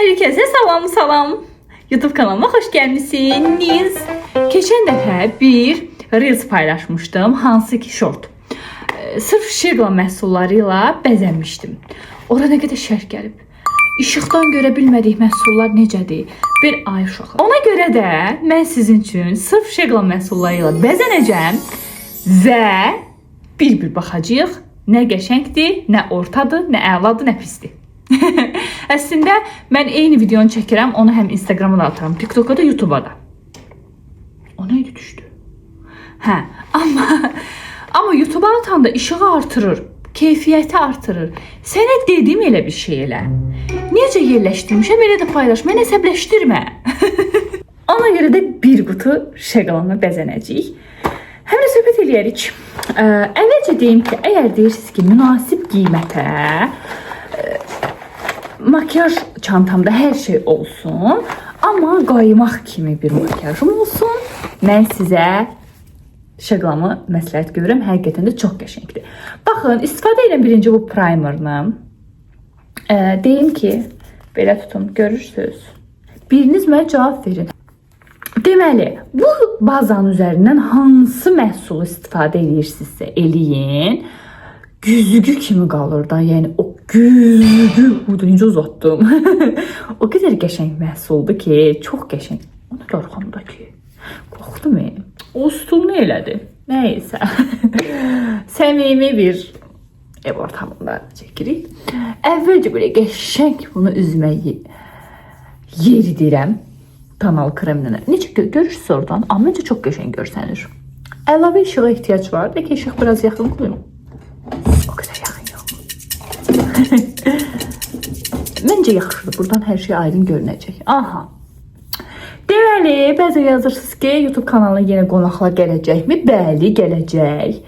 Herkese salam salam. YouTube kanalıma hoş gelmişsiniz. Keçən dəfə bir Reels paylaşmışdım. Hansı ki short. Sırf Şegla məhsulları ilə bəzənmişdim. Ora nə qədər şərh gəlib. İşıqdan görə bilmədik məhsullar necədir? Bir ay uşaqlar. Ona görə də mən sizin üçün sırf Şegla məhsulları ilə bəzənəcəm və bir-bir baxacağıq. Nə qəşəngdir, nə ortadır, nə əladır, nə pisdir. Əslində mən eyni videonu çəkirəm, onu həm Instagrama da atıram, TikToka da, YouTube'a da. O nə idi düşdü? Hə, amma YouTube'a atanda işığı artırır, keyfiyyəti artırır. Sənə dedim elə bir şey elə. Necə yerləşdirmişəm, elə də paylaş. Məni əsəbləşdirmə. Ona görə də bir qutu şeqlanla bəzənəcəyik. Həm də söhbət eləyərik. Əvvəlcə deyim ki, əgər deyirsiniz ki, münasib qiymətə makyaj çantamda hər şey olsun, amma qaymaq kimi bir makyajım olsun, mən sizə Şeglamı məsləhət görürəm. Həqiqətən də çox qəşəngdir. Baxın, istifadə edirəm birinci bu primerını. Deyim ki, belə tutum, görürsüz. Biriniz mənə cavab verin. Deməli, bu bazanın üzərindən hansı məhsulu istifadə eləyirsinizsə eləyin, güzgü kimi qalır da. Yəni o güzgü, bu da necə uzatdım. O qədər qəşəng məhsuldur ki, çox qəşəng. Onu da arxamdakı. Qorxdum. O stul nə elədi? Nəysə. Səmimi bir ev ortamında çəkirik. Əvvəlcə belə qəşəng bunu üzümə yeridirəm. Tonal kremlə. Necə görürsünüz oradan? Amma məncə çox qəşəng görsənir. Əlavə işığa ehtiyac var. Bəlkə işıq biraz yaxın qoyum. O qədər yaxın yox. Məncə yaxşıdır. Buradan hər şey aydın görünəcək. Aha. Deməli, bəzən yazırsınız ki, YouTube kanalına yenə qonaqlar gələcəkmi? Bəli, gələcək.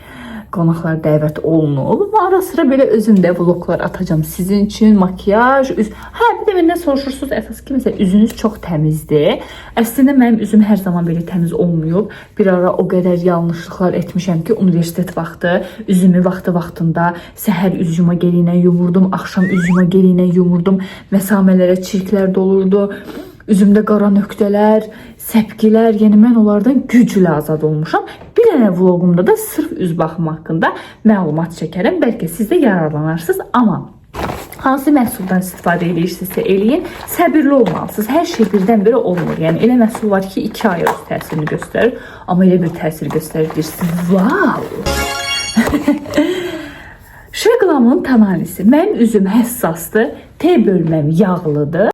Qonaqlar dəvət olunub. Amma ara sıra belə özüm də vloglar atacağam sizin üçün, makyaj, üz. Hə, bir də məndən soruşursunuz əsas ki, məsələn, üzünüz çox təmizdir. Əslində mənim üzüm hər zaman belə təmiz olmayıb. Bir ara o qədər yanlışlıqlar etmişəm ki, universitet vaxtı üzümü vaxtı-vaxtında səhər üz yuma geli ilə yumurdum, axşam üz yuma geli ilə yumurdum. Məsamələrə çirklər dolurdu. Üzümdə qara nöqtələr, səpkilər, yəni mən onlardan güclə azad olmuşam. Bir dənə vlogumda da sırf üz baxımı haqqında məlumat çəkərəm. Bəlkə siz də yararlanarsınız, amma hansı məhsuldan istifadə eləyirsinizsə eləyin, səbirli olmalısınız. Hər şey birdən-birə olmur. Yəni elə məhsul var ki, 2 ay öz təsirini göstərir, amma elə bir təsir göstərir deyirsiniz, "Wow!" Şeglamın tonalisi. Mənim üzüm həssasdır, T bölməm yağlıdır.